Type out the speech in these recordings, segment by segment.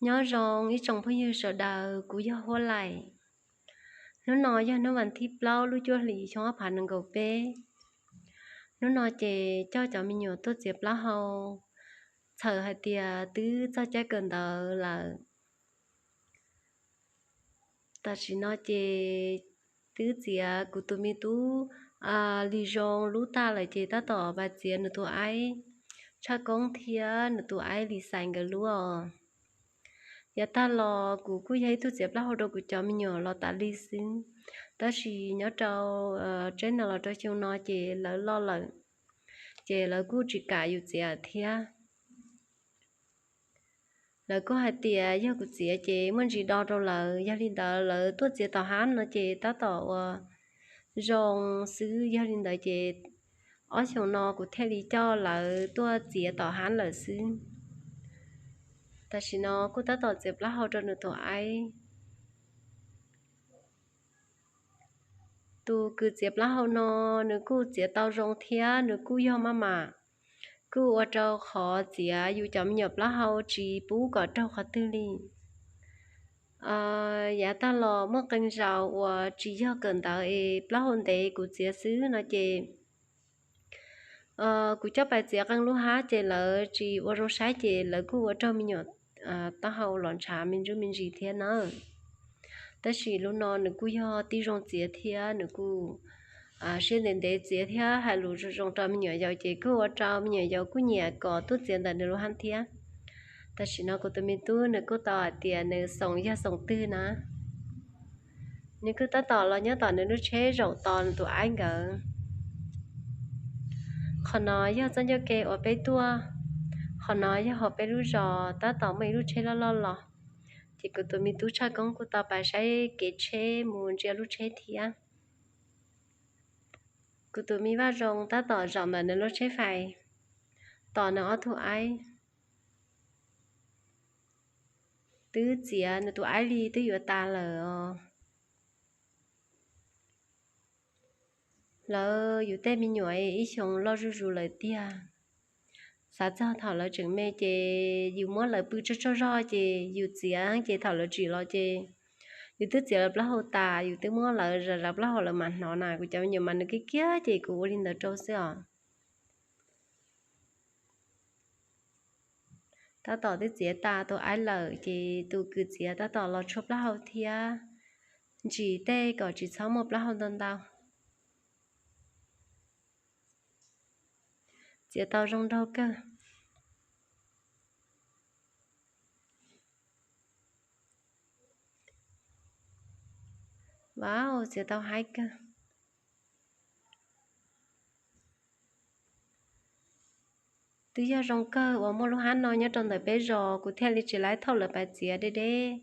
Nyob zoo ib tsoom phooj ywg sawv daws, kuv yog Huab Laim. Hnub no yog hnub vas thib plaub lub cuaj hlis xyoo ob phav nees nkaum peb. Hnub no ces coj cov me nyuam tuaj txiav plaub hau, txhawm hais tias twb txog caij kawm ntawv lawm. Tam sim no ces twb txiav kuv tus me tub Lis Zoo lub tag lawm ces tab tom pais txiav nws tus aib Tshaj Koob thiab nws tus aib Lis Xais nkawd lub os. Yav tag los kuv kuj yog ib tug txiav plaub hau rau kuv cov me nyuam los tas li xwb, tab sis nyob rau tseeb no los rau xyoo no ces lawv loj lawm, ces lawv kuj tsis kam yus txiav thiab. Lawv kuj hais tias yog kuv txiav ces muaj ntsis do rau lawv, yog li ntawd lawv tuaj txiav tom hab no ces tab tom ua zoo xwb. Yog li ntawd ces ob xyoos no kuv thiaj li coj lawv tuaj txiav tom hab lawm xwb. Tam sim no kuj tab tom txiav plaub hau rau nws tus aib. Tus kws txiav plaub hau no nws kuj txiav tau zoo thiab nws kuj yog maj mam, kuj ua rau qhov txiav yus cov me nyuam plaub hau tsis pub kom raug qhov twg li. Yav tag los muaj qee zaus uas tsis yog kawm ntawv es plaub hau ntev kuv txiav xwb no ces kuv coj pais txiav qee lub hab ces lawv tsis ua zoo saib ces lawv kuj ua raug me nyuam taub hau los ntshav me ntsuj me ntsis thiab na. Tab sis lub no nws kuj yog tib zoo txiav thiab nws kuj siab ntev ntev txiav thiab hais lus zoo zoo rau me nyuam yaus ces kuj ua rau me nyuam yaus kuj nyiam kom tuaj txiav ntawm nws lub hab thiab. Tam sim no kuv tus me tub nws kuj tau hais tias nws xoom yog xoom twg na. Nws kuj tab tom los nyob tom nws lub tsheb zaum tos nws tus aib nkawd. Qhov no yog txoj ncauj ke uas peb tuaj, qhov no yog hauv peb lub zos tab tom muaj ib lub tsheb loj loj los, ces kuv tus me tub Tshaj Koob kuj tau pais saib kev tsheb mus ntsia lub tsheb thiab. Kuv tus me Vaj Zoo tab tom zaum ntawm nws lub tsheb fais tos nws ob tug aib. Twb txiav nws tus aib li twb yuav tas lawm os. Lawv yus tej me nyuam ib xyoos loj zuj zus lawm tiag. Xav txog thaum lawv tseem me ces yus muab lawv pw tsaug tsaug zog ces yus txiav ces thaum lawv tsim los ces yus twb txiav lawv plaub hau tas, yus twb muab lawv zam zam plaub hau lawv mam hnov na. Kuv cov me nyuam mas nws kiag kiag ces kuv ua li ntawd rau xwb os. Tab tom twb txiav tas tus aib lawm ces tus kws txiav tab tom los tshuaj plaub hau thiab ntsim tej kom tsis txhob muaj plaub hau ntau ntau. Txiav tau zoo nraug kawg. Vau, txiav tau haib kawg. Twb yog zoo kawg uas muaj lub hab no nyob rau ntawm peb zos, kuv thiaj li tsis laib thauj lawv pais txiav deb deb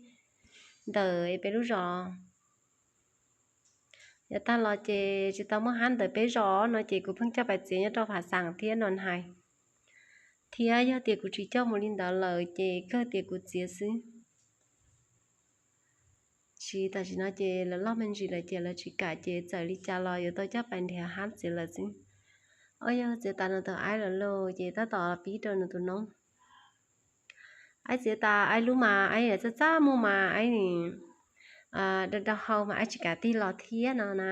ntawm peb lub zos. Yav tag los ces tsis tau muaj hab ntawm peb zos no ces kuv pheej coj pais txiav nyob rau Phav Xaas thiab no hais. Thiab yog tias kuv tsis coj mus li ntawd lawm ces kawg tias kuv txiav xwb. Tsis, tam sim no ces lawv loj me ntsis lawm ces lawv tsis kam ces txawm li cas los yuav tau coj pais nrhiav hab txiav lawm xwb. Ob, yog txiav tas nws tus aib lawm lauj ces tab tom pib rau nws tus noob. Aib txiav tas aib lub mas aib txaj txaj muag mas aib nim da da hau mas aib tsis kam tig los thiab no na.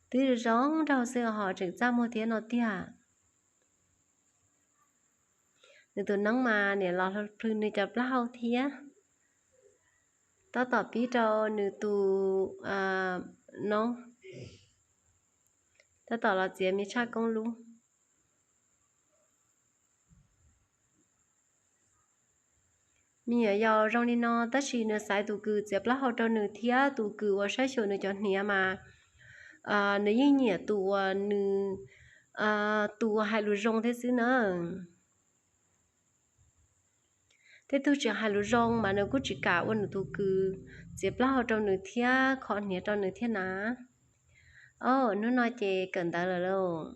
Twb zoo nraug xwb ho tseem txaj muag thiab no tiag. Nws tus noob mas niam los plhws nws cov plaub hau thiab. Tab tom pib rau nws tus noob. Tab tom los txiav me tshaj koob lub. Me nyuam yaus zoo li no tab sis nws xaiv tus kws txiav plaub hau rau nws thiab tus kws uas saib xyuas nws cov hniav mas nws yeej nyiam tus uas nws, tus uas hais lus zoo thiab xwb na. Tej tug tsis hais lus zoo mas nws kuj tsis kam ua nws tus kws txiav plaub hau rau nws thiab kho hniav rau nws thiab na. Au, hnub no ces kawm ntawv lawm lauj.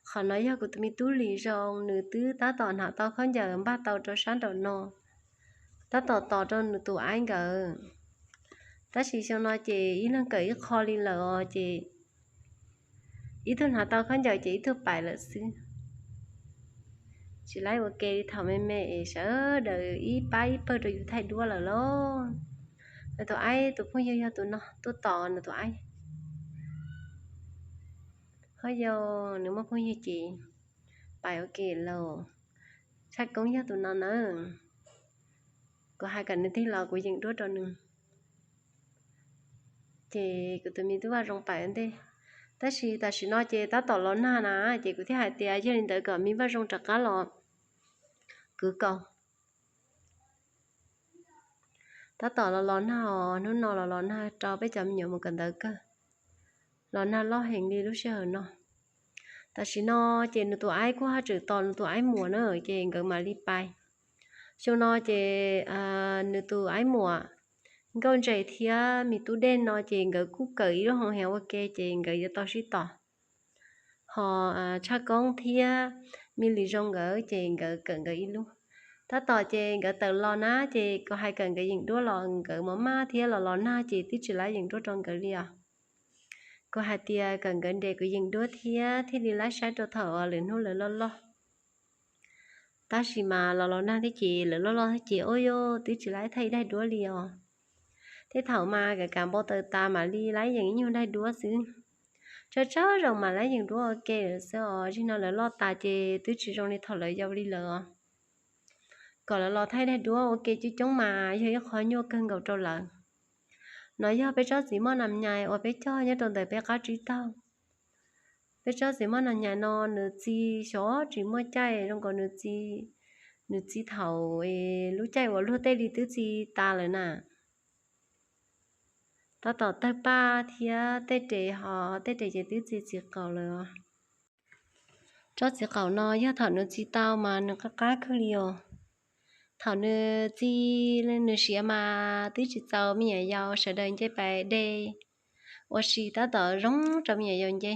Qhov no yog kuv tus me tub Lis Zoo, nws twb tab tom hnav tau khaub ncaws npaj tau rau sab nraum no, tab tom tos rau nws tus aib nkawd. Tab sis xyoo no ces ib leeg kawm ib qho li lawm os ces ib tug hnav tau khaub ncaws ces ib tug pais lawm xwb. tsis laib ua ke li thaum me me es sawv daws ib pab ib pawg rau yus thaij duab lawm lauj. Nws tus aib, tus phooj ywg yog tus no tuaj tos nws tus aib. Ho yog nws muaj phooj ywg ces pais ua ke lawm. Tshaj Koob yog tus no nawb. Kuv hais kom nws tig los kuv yeem duab rau nws. Ces kuv tus me tub Vaj Zoo pais ua ntej. Tab sis tam sim no ces tab tom los nag na, ces kuv thiaj hais tias yog li ntawd kom me Vaj Zoo rov qab los kwv kaus. Tab tom los los nag os, hnub no los los nag rau peb cov me nyuam mus kawm ntawv kawg. Los nag loj heev li lub sij hawm no. Tam sim no ces nws tus aib kuj haj tseem tos nws tus aib muam na, ces nkawd mam li pais. Xyoo no ces nws tus aib muam Nkauj Ntses thiab me tub Dej no ces nkawd kuj kawm ib lub hoo heev ua ke ces nkawd yuav tau sib tos. Ho Tshaj Koob thiab me Lis Zoo nkawd ces nkawd kawm nkawd ib lub. Tab tom ces nkawd tawm los na ces kuv hais kom nkawd yeem duab los nkawd mos maj thiab los los nag ces twb tsis laib yeem duab rau nkawd li os. Kuv hais tias kom nkawd nres kuv yeem duab thiab thiaj li laib saib rau thaum lwm hnub lawv loj loj. Tab sis mas los los nag thiab ces lawv loj loj thiab ces ua yus twb tsis laib thaij daim duab li os. Tej thaum mas kav kav npau taws tas mam li laib yeem ib nyuag daim duab xwb. Tsawg tsawg zaus mam laib yeem duab ua ke lawm xwb os. Zaum no lawv loj tas ces twb tsis zoo li thaum lawv yau li lawm os. Kom lawv los thaij daim duab ua ke coob coob mas yog ib qho nyuaj kawg nkaus rau lawv. No yog peb tsob txiv moj nas nyais uas peb cog nyob rau ntawm peb qab tsib taug. Peb tsob txiv moj nas nyais no nws txi xyov tsis muaj caij zoo nkaus nws txi, nws txi thaum lub caij uas luag tej li twb txi tas lawm na. Tab tom tawg paj thiab tej res ho tej res ces twb txi txiv qaum lawm. Tsob txiv qaum no yog thaum nws txi tau mas nws qab qab kawg li os. Thaum nws txi, nws siav mas twb tsis txaus me nyuam yaus sawv daws nce pais de ua si tab tom zoo rau me nyuam yaus nce.